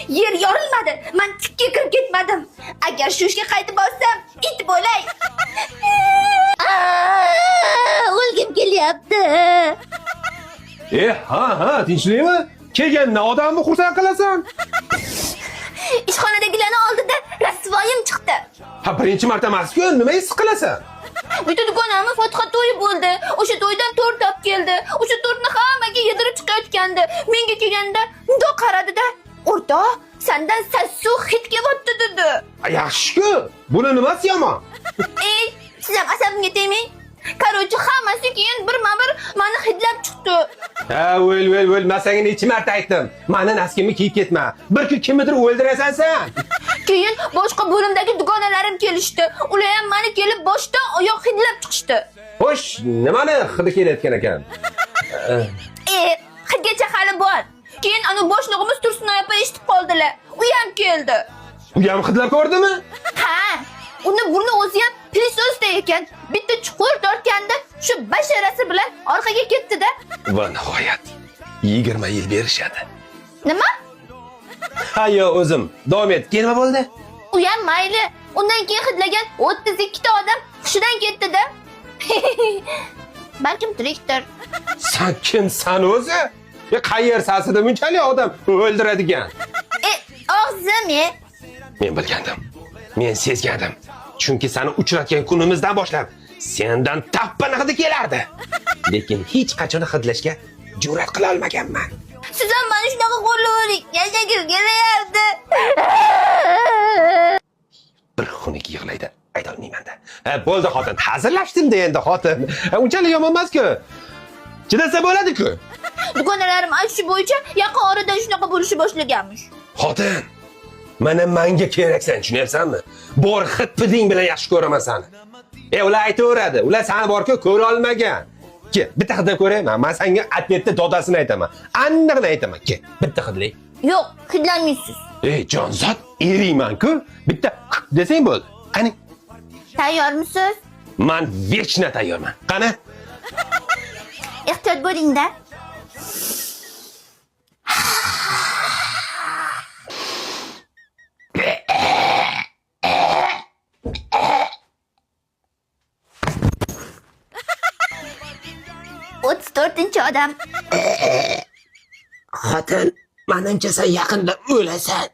Yer yorilmadi. Men tikka kirib ketmadim. Agar shu ishga qaytib borsam, it bo'lay. O'lgim kelyapti. E, ha, ha, tinchlikmi? Kelganda odamni xursand qilasan. Ishxonadagilarning oldida rasvoyim chiqdi. Ha, birinchi marta emas-ku, nima his qilasan? Bitta dugonamni fotiha to'yi bo'ldi. O'sha to'ydan tort olib keldi. O'sha tortni hammaga yedirib chiqayotgandi. Menga kelganda mundoq qaradi-da, "O'rtoq, sandan sassiq hid kelyapti" dedi. Ha, yaxshi-ku. Buni nimasi yomon? Ey, siz ham asabimga tegmang. Короче, hammasi keyin birma-bir mani hidlab chiqdi. Ha, o'l, o'l, o'l. Men senga necha marta aytdim. Mani naskimni kiyib ketma. Bir kun kimnidir o'ldirasan sen. Keyin boshqa bo'limdagi dugonalarim kelishdi. Ular ham mani kelib boshdan oyoq hidlab chiqishdi. Xo'sh, nimani hidi kelayotgan ekan? E, hidgacha hali bor. Keyin anu boshlig'imiz Tursunoy opa eshitib qoldilar. U ham keldi. U ham hidlab ko'rdimi? Ha, uni burni o'zi ham pilisosda ekan. Bitta chuqur tortganda shu basharasi bilan orqaga ketdi-da. Va nihoyat 20 yil berishadi. Nima? Ha, yo, o'zim. Davom et. Keyin nima bo'ldi? U ham mayli. Undan keyin hidlagan 32 ta odam hushidan ketdi-da. Balkim tirikdir. Sen kimsan o'zi? E, qayer sasida bunchalik odam o'ldiradigan? E, og'zim e. Men bilgandim. Men sezgandim. Chunki seni uchratgan kunimizdan boshlab sendan tappani hidi kelardi. Lekin hech qachon hidlashga jur'at qila olmaganman. Siz ham mani shunaqa qo'llavering. Yashagim kelyapti. Bir xunuk yig'laydi. Aytolmayman-da. Ha, bo'ldi xotin. Hazillashdim-da endi xotin. Ha, unchalik yomon emas-ku. Chidasa bo'ladi-ku. Dugonalarim aytishi bo'yicha yaqin orada shunaqa bo'lishi boshlaganmish. Xotin, mana menga keraksan, tushunyapsanmi? Bor hid piding bilan yaxshi ko'raman seni. E, ular aytaveradi. Ular seni borku ko'ra olmagan. Ke, bitta hidlab ko'rayman. Men senga ответda dodasini aytaman. Aniqini aytaman. Ke, bitta hidlay. Yo'q, hidlanmaysiz. Ey, jonzot, eriyman-ku. Bitta desang bo'ldi. Qani? Tayyormisiz? Man vechna tayyorman. Qani? Ehtiyot bo'ling-da. 34-odam. Xotin, menimcha sen yaqinda o'lasan.